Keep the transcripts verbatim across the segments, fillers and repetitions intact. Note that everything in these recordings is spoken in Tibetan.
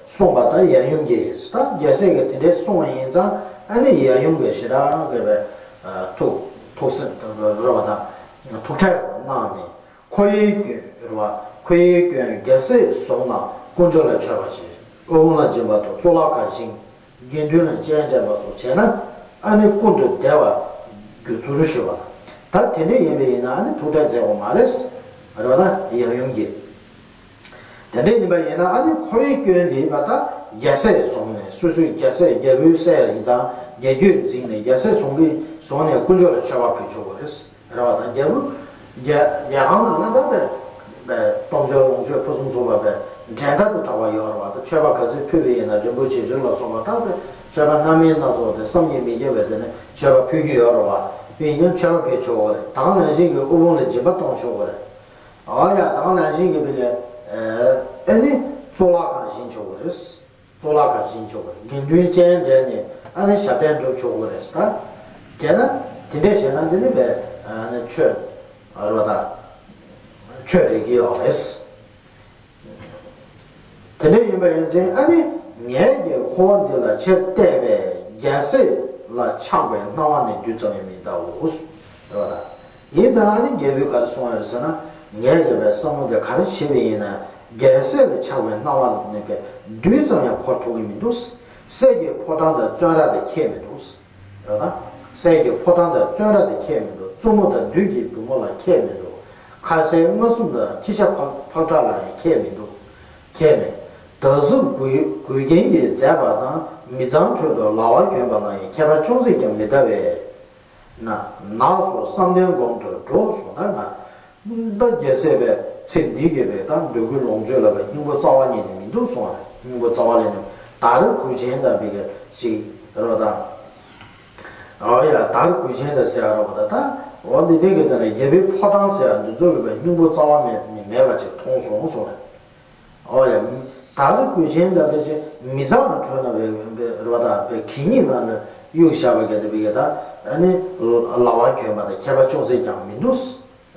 གསུངས་པ་ད་ཡབ་ཡུམ་གྱིས་ད་རྒྱལ་སྲས་ཀྱིས་དེ་འདྲའི་གསུངས་པ་ཡིན་ཙང་ཨ་ནི་ཡབ་ཡུམ་གྱིས་ཞེ་དྲག་གི་བའི་ཐུགས་ཐུགས་སེམས་རེ་བ་དང་ཐུགས་ཁྲལ་གནང་ནས། ཁོ་བོའི་སྐྱོན་རེད་བ། ཁོ་བོའི་སྐྱོན་རྒྱལ་སྲས་བཟུང་ལ་དཀོན་མཆོག་ལ་མཆོད་པ་བྱས། དབུལ་ཕོངས་ལ་སྦྱིན་པ་དང་གཙུག་ལག་ཁང་བཞེངས། དགེ་འདུན་ལ་སྤྱན་འདྲེན་པ་སོགས་བྱས་ན་ཨ་ནི་ཀུན་ཏུ་བདེ་བ་འགྱུར་ཚུལ་ཞུ་བ། ད་དེ་འདྲ་ཡིན་པ་ཡིན་ན་ཨ་ནི་ཐུགས་ཁྲལ་མཛད་དགོས་མ་རེད། རེད་བ། ད་ཡབ་ཡུམ་གྱིས། དེ་འདྲ་ཡིན་པ་ཡིན་ན་ཨ་ནི་ཁོ་བོའི་སྐྱོན་དེ་བ་ད་རྒྱལ་སྲས་བཟུང་ནས་སོ་སོའི་རྒྱལ་སྲས་རྒྱལ་པོའི་སྲས་ཡིན་ཙང་རྒྱལ་རྒྱུད་འཛིན་ནས་རྒྱལ་སྲས་བཟུང་གི་བཟུང་ནས་དཀོན་མཆོག་ལ་མཆོད་པ་ཕུལ་ཆོག་གི་རེད། རེད་བ། ད་རྒྱལ་པོ་རྒྱལ་རྒྱལ་ཁང་ནང་ན་ད་པའི་པའི་གཏོར་མཆོད་ལོངས་སྤྱོད་ཕུན་སུམ་ཚོགས་པ་པའི་འགྲན་ཟླ་དང་བྲལ་བ་ཡོད་རེད་བ། ད་མཆོད་པ་ག་ཚོད་ཕུལ་བ་ཡིན་ན་རིན་པོ་ཆེ་རིགས་ལ་སོགས་པ་ད་པའི་མཆོད་པ་སྣ་མིན་སྣ་ཚོགས་དེ་བསམ་གྱིས་མི་ཁྱབ་པའི་དེ་ནས་མཆོད་པ་ཕུལ་གྱི་ཡོད་རེད་བ། ཕུལ་ཡིན་ཀྱང་མཆོད་པ་ཕུལ་ཆོག་གི་རེད། ད་ག་ནང་བཞིན་གྱི་དབུལ་ཕོངས་ལ་སྦྱིན་པ་གཏོང་ཆོག་གི་རེད། ཨོ་ཡ། ད་ག་ནང་བཞིན་གྱི་བི་ལས་ཨེ་ནི་གཙུག་ལག་ཁང་བཞེངས་ཆོག་གི་རེད། གཙུག་ལག་ཁང་བཞེངས་ཆོག་གི་རེད། དགེ་འདུན་སྤྱན་འདྲེན་ནས་ཨ་ནི་ཞབས་བརྟན་སྒྲུབ་ཆོག་གི་རེད་ད། བྱས་ན་དེ་འདྲས་བྱས་ན་འདི་ནི་བས་ཨ་ནི་ཆོས་རེད་བ་ད། ཆོས་རེད་ཀྱི་ཡོད་རེད། དེ་འདྲ་ཡིན་པ་ཡིན་ཙང་ཨ་ནི་ངས་ཀྱིས་འཁོར་བ་འདི་ལ་ཆེར་བལྟས་པས་རྒྱལ་སྲས་ལ་ཆགས་པའི་སྣང་བ་ནི་རྡུལ་ཙམ་ཡང་མི་འདའོ། རེད་བ་ད། ཡིན་ཙང་ཨ་ནི་རྒྱལ་པོས་ག་རེ་གསུངས་ཡོད་ཟེར་ན། ངས་ཀྱིས་བའི་བསམ་བློ་དེ་ག་རེ་བྱས་པ་ཡིན་ན་རྒྱལ་སྲས་ལ་ཆགས་པའི་སྣང་བ་ནི་བས་རྡུལ་ཙམ་ཡང་འཁོར་ཐུབ་ཀྱི་མི་འདུག། གསེར་གྱི་ཕོ་བྲང་དང་བཙོན་ར་དེ་ཁྱད་མི་འདུག། རེད་བ་ད། གསེར་གྱི་ཕོ་བྲང་དང་བཙོན་ར་དེ་ཁྱད་མི་འདུག། བཙུན་མོ་དང་བདུད་ཀྱི་བུ་མོ་ལ་ཁྱད་མི་འདུག། ཁ་ཟས་མངར་གསུམ་དང་ཁྱི་ཤ་ཕག་ཕག་ཁྲག་ལ་ཡང་ཁྱད་མི་འདུག། ཁྱད་མེད། ད་གཟུགས་གོས་གོས་རྒྱན་གྱིས་མཛེས་པ་དང་མི་གཙང་ཁྲོད་དུ་ལྭ་བ་གྱོན་པ་ལ་ཡང་ཁྱད་པར་ཅུང་ཟད་ཀྱང་མི་འདའ་བས་ན། ནགས་སུ་བསམ་གཏན་སྒོམ་དུ་འགྲོ་གསུངས། ད་ང་ད་རྒྱལ་སྲས་པའི་ཚེ་འདི་གི་བའི་ད་འདོད་རྒུ་ལོངས་སྤྱོད་ལ་བའི་སྙིང་པོ་རྩ་བ་ཉིད་ནས་མི་འདུག་གསུངས་རེད། སྙིང་པོ་རྩ་བ་ལས་ནས་དར་གོས་ཆེན་དང་བི་ག་ཞིག་རོ་དང་། ཨོ་ཡ། དར་གོས་ཆེན་དང་ཟེར་ཡ་རོ་བ་ད་ད། འོ་འདི་འདྲའི་གི་ད་ལ་རྒྱལ་པོའི་ཕོ་བྲང་ཟེར་ཡ་འདི་ཚོ་གི་བའི་སྙིང་པོ་རྩ་བ་མེད་མེད་པ་ཅིག་མཐོང་སོང་གསུངས་རེད། ཨོ་ཡ། དར་གོས་ཆེན་དང་བའི་ཅིག་མི་གཙང་བ་ཁྲོད་ན་བའི་བའི་རོ་བ་ད་བའི་གད་སྙིགས་ནང་ལ་གཡུག་བཞག་པ་ག་དེ་བི་ག་ད་ཨ་ནི་ལྭ་བ་གྱོན་པ་དང་ཁྱད་པར་ཅུང་ཟད་ཀྱང་མི་འདུག།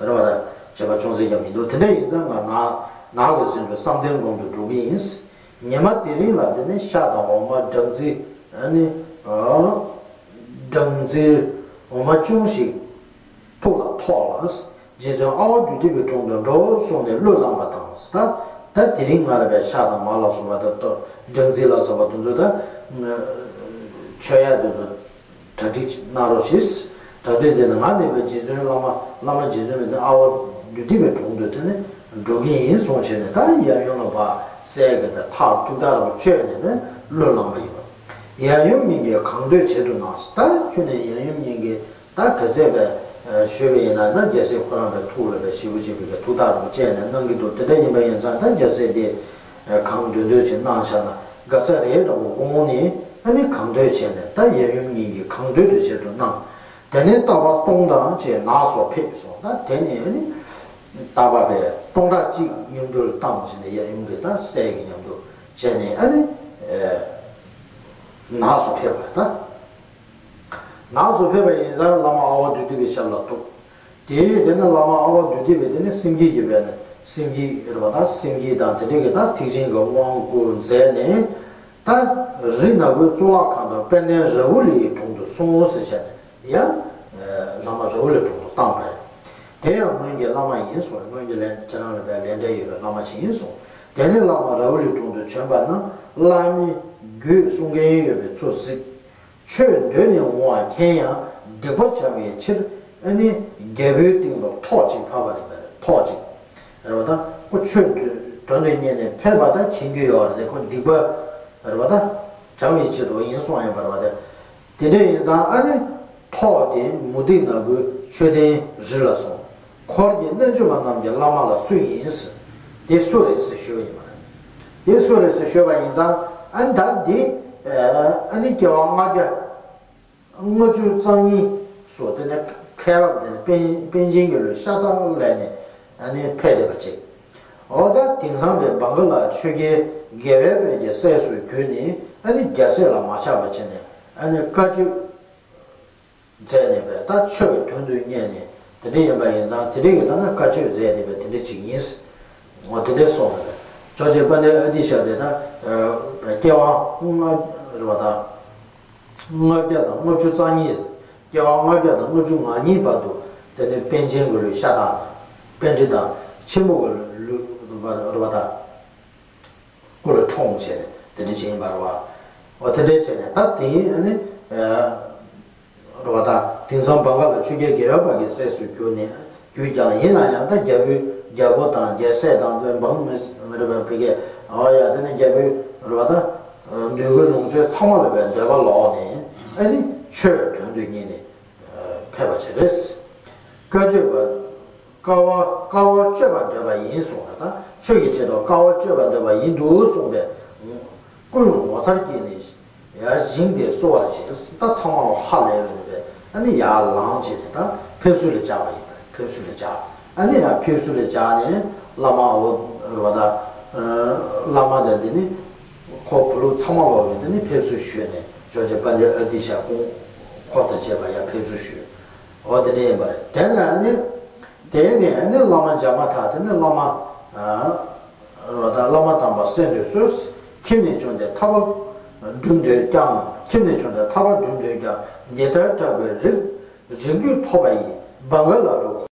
རེད་བ་ད། བྱས་པ་ཅུང་ཟད་ཀྱང་མི་འདུག། དེ་འདྲ་ཡིན་ཙང་ང་ནགས་ནགས་ལ་ཟིན་དུ་བསམ་གཏན་སྒོམ་དུ་འགྲོ་གི་ཡིན། ཉི་མ་དེ་རིང་ལ་དེ་ནི་ཤ་དང་འོ་མ་སྦྲང་རྩི་ཨ་ནི་སྦྲང་རྩི་འོ་མ་ཅུང་ཞིག་ཐུགས་ལ་ཐོགས་ལ། རྗེ་བཙུན་ཨ་ཝ་བདུད་འདུལ་བའི་དྲུང་དུ་འགྲོ་གསུངས་ནས་གླུ་བླངས་པ་དང་། ད་ད་དེ་རིང་ང་ལ་བའི་ཤ་དང་མར་ལ་སོགས་པ་དང་སྦྲང་རྩི་ལ་སོགས་པ་དེ་ཚོ་ད་མཆོད་ཡ་དེ་ཚོ། གྲ་སྒྲིག་གནང་རོགས་ཞེས། གྲ་སྒྲིག་མཛད་ནས་ང་ནི་བའི་རྗེ་བཙུན་བླ་མ་བླ་མ་རྗེ་བཙུན་ནི་ཨ་ཝ་བདུད་འདུལ་བའི་དྲུང་དུ་དེ་ནི་འགྲོ་གི་ཡིན་གསུངས་བྱས་ནས་ད་ཡབ་ཡུམ་ལ་བ་སྲས་ཀྱི་བའི་ཐག་ཐུག་ཐག་རིང་པོ་བཅད་ནས་ནི་གླུ་བླངས་པ་ཡིན་པ། ཡབ་ཡུམ་གཉིས་ཀྱིས་གང་འདོད་བྱེད་དུ་གནང་། ད་ཁྱོད་ནས་ཡབ་ཡུམ་གཉིས་ཀྱིས་ད་ག་ཚད་བའི་ཞུས་པ་ཡིན་ན་ད་རྒྱལ་སྲས་ཁོ་རང་བའི་ཐུགས་ལ་བའི་ཞེ་པོ་ཅིག་བའི་ཐུགས་ཐག་རིང་པོ་བཅད་ནས་གནང་གི་འདུག། དེ་འདྲ་ཡིན་པ་ཡིན་ཙང་ད་རྒྱལ་སྲས་དེ་གང་འདོད་འདོད་ཅིག་གནང་བཞག་ན་དགའ་ས་རེད་འདྲ་པོ་དགོངས་ནས། ཨ་ནི་གང་འདོད་བྱས་ནས་ད་ཡབ་ཡུམ་གཉིས་ཀྱིས་གང་འདོད་དུ་བྱེད་དུ་གནང་། དེ་ནས་རྟ་པ་སྟོང་དང་བཅས་ནགས་སུ་ཕེབས་སོ། ད་དེ་ནས་ཨ་ནི་རྟ་པ་བས་སྟོང་ཕྲག་གཅིག་མཉམ་དུ་བཏང་བྱས་ནས་ཡབ་ཡུམ་གྱི་ད་སྲས་ཀྱི་མཉམ་དུ་བྱས་ནས་ཨ་ནི་ནགས་སུ་ཕེབས་པ་རེད་ད། ནགས་སུ་ཕེབས་པ་ཡིན་ཙང་བླ་མ་ཨ་ཝ་བདུད་འདུལ་བའི་ཞབས་ལ་གཏུགས། དེ་དེ་ནས་བླ་མ་ཨ་ཝ་བདུད་འདུལ་བས་དེ་ནས་སེམས་བསྐྱེད་ཀྱི་བས་ནས་སེམས་བསྐྱེད་རེད་པ། ད་སེམས་བསྐྱེད་དང་དེ་འདྲའི་གི་ད་ཐེག་ཆེན་གྱི་དབང་བསྐུར་མཛད་ནས། ད་རི་ནག་པོའི་གཙུག་ལག་ཁང་དུ་དཔལ་ལྡན་ར་ཧུ་ལའི་དྲུང་དུ་སོང་ཟེར་བྱས་ནས་ཡང་བླ་མ་ར་ཧུ་ལའི་དྲུང་དུ་བཏང་པ་རེད། དེ་ཡང་སྔོན་གྱི་བླ་མ་ཡིན་གསུངས། སྔོན་གྱི་ལས་ཁྱེད་རང་ལ་བས་ལས་འབྲེལ་ཡོད་པའི་བླ་མ་ཞིག་ཡིན་གསུངས། དེ་ནས་བླ་མ་ར་ཧུ་ལའི་དྲུང་དུ་བྱོན་པ་ན་བླ་མའི་རྒྱུད་གསུང་མཁན་ཡོད་པའི་ཚུལ་གཟིགས། ཆོས་འདོད་ནས་འོང་བ་མཁྱེན་ཡང་སྡིག་པ་བྱ་བའི་ཕྱིར་ཨ་ནི་རྒྱལ་པོའི་སྟེང་དུ་ཐོག་གཅིག་ཕབ་པ་རེད་པས། ཐོག་གཅིག་རེད་པ། ད་ཁོ་ཆོས་འདོད་དོན་དུ་གཉེར་ནས་ཕེབས་པ་ད་མཁྱེན་རྒྱུ་ཡོད་རེད་དེ། ཁོ་སྡིག་པ་རེད་པ། ད་བྱ་བའི་ཕྱིར་དུ་ཡིན་གསུངས་ཡོད་པ་རེད་པ། དེ་དེ་འདྲ་ཡིན་ཙང་ཨ་ནི་ཐོག་དེ་མུ་སྟེགས་ནག་པོའི་མཆོད་རྟེན་རི་ལ་སོང་། འཁོར་གྱི་རྣལ་འབྱོར་པ་རྣམས་ཀྱིས་བླ་མ་ལ་སུ་ཡིན་ཟེར། དེ་སུ་རེད་ཟེར་ཞུས་པ་ཡིན་པ་རེད། དེ་སུ་རེད་ཟེར་ཞུས་པ་ཡིན་ཙང་ཨ་ནི་ད་འདི་ཨ་ནི་སྐྱེ་བ་ལྔ་བརྒྱ་ལྔ་བཅུ་རྩ་གཉིས་སུ་དེ་ནས་མཁས་པ་དེ་ནས་པཎ་པཎ་ཆེན་གྱི་ལུས་ཤ་སྟག་ལས་ནས་ཨ་ནི་ཕེབས་བསྡད་པ་ཅིག། འོ་ད་དེང་སང་པའི་བང་ག་ལ་ཆོས་རྒྱལ་དགེ་བའི་དཔལ་གྱི་སྲས་སུ་གྱུར་ནས་ཨ་ནི་རྒྱལ་སྲས་ལ་མ་ཆགས་པ་བྱས་ནས་ཨ་ནི་བཀའ་ཆོས་མཛད་ནས་པས་ད་ཆོས་ཀྱི་དོན་དུ་གཉེར་ནས་དེ་འདྲ་ཡིན་པ་ཡིན་ཙང་དེ་འདྲ་གི་ད་ན་བཀའ་ཆོས་མཛད་དེ་པས་དེ་འདྲ་ཅིག་ཡིན། འོ་དེ་འདྲ་སོང་ནས་ ཇོ་བོ་རྗེ་དཔལ་ལྡན་ཨ་ཏི་ཤ་དེ་ད་སྐྱེ་བ་ལྔ་རེད་པ་ད། ལྔ་བརྒྱ་དང་ལྔ་བཅུ་རྩ་གཉིས། སྐྱེ་བ་ལྔ་བརྒྱ་དང་ལྔ་བཅུ་ང་གཉིས་བར་དུ་དེ་ནས་པཎ་ཆེན་གྱི་ལུས་ཤ་དང་། པཎྜི་ཏ་ཆེན་པོ་གི་ལུས་རེད་པ་ད། སྐུ་ལ་འཁྲུངས་བྱས་ནས་དེ་འདྲ་བྱས་ཡིན་པ་རེད་པ། འོ་དེ་འདྲ་བྱས་ནས་ད་དེ་ཨ་ནི། རེད་པ་ད། དེང་སང་བང་ག་ལ་ཆོས་རྒྱལ་དགེ་བའི་བར་གྱི་སྲས་སུ་གྱུར་ནས་གྱུར་ཀྱང་ཡིན་ན་ཡང་ད་རྒྱལ་པོའི་རྒྱལ་པོ་དང་རྒྱལ་སྲས་དང་དེ་འབངས་མི་མི་རེད་པ་བོད་སྐད། འོ་ཡ་དེ་ནི་རྒྱལ་པོའི་རེད་པ་ད། འདོད་དགུའི་ལོངས་སྤྱོད་ཚང་མ་ལ་བའི་འདོད་པ་ལོག་ནས་ཨ་ནི་ཆོས་དོན་དུ་གཉེར་ནས་ཕེབས་པ་ཅིག་རེད། བཀའ་སྤྱོད་པ། དཀའ་བ་དཀའ་བ་སྤྱོད་པར་འདོད་པ་ཡིན་གསུངས་པ་དང་ཆོས་ཀྱི་ཆེད་དུ་དཀའ་བ་སྤྱོད་པར་འདོད་པ་ཡིན་འདུག་གསུངས་པས། ཀུན་ངོ་མཚར་སྐྱེས་ནས་ཡར་བཞེངས་ཏེ་གསོལ་བར་བྱས། ད་ཚང་མ་ལ་ཧ་ལས་པ་ནི་པས་ཨ་ནི་ཡར་ལངས་བྱས་ནས་ད་ཕེབས་བསུ་ལ་བཅར་བ་ཡིན་པ་རེད། ཕེབས་བསུ་ལ་བཅར། ཨ་ནི་ཡར་ཕེབས་བསུ་ལ་བཅར་ནས་བླ་མ་འོ་རེད་པ་ད། བླ་མ་དང་དེ་ནི་ཁོ་བུ་ལུག་ཚང་མ་ལོག་གི་དེ་ནི་ཕེབས་བསུ་ཞུས་ནས་ཇོ་བོ་རྗེ་དཔལ་ལྡན་ཨ་ཏི་ཤ་སྐུ་འཁོར་དང་བཅས་པ་ཡར་ཕེབས་བསུ་ཞུས། འོ་དེ་འདྲ་ཡིན་པ་རེད། དེ་ནས་ཨ་ནི། དེ་ནས་ཨ་ནི་བླ་མ་འཇམ་མ་ཐག་དེ་ནི་བླ་མ། ཨ། རེད་པ་ད་བླ་མ་དམ་པ་གསན་དུ་གསོལ། ཁྱིམ་ནས་བྱུང་སྟེ་ཐར་པ་བསྒྲུབ་འདོད་ཀྱང་། ཁྱིམ་ནས་བྱུང་སྟེ་ཐར་པ་བསྒྲུབ་འདོད་ཀྱང་། འདི་ལྟར་གྲགས་པའི་རིགས་རིགས་རྒྱུད་ཐོབ་པ་ཡི། བང་ག་ལ་རུ།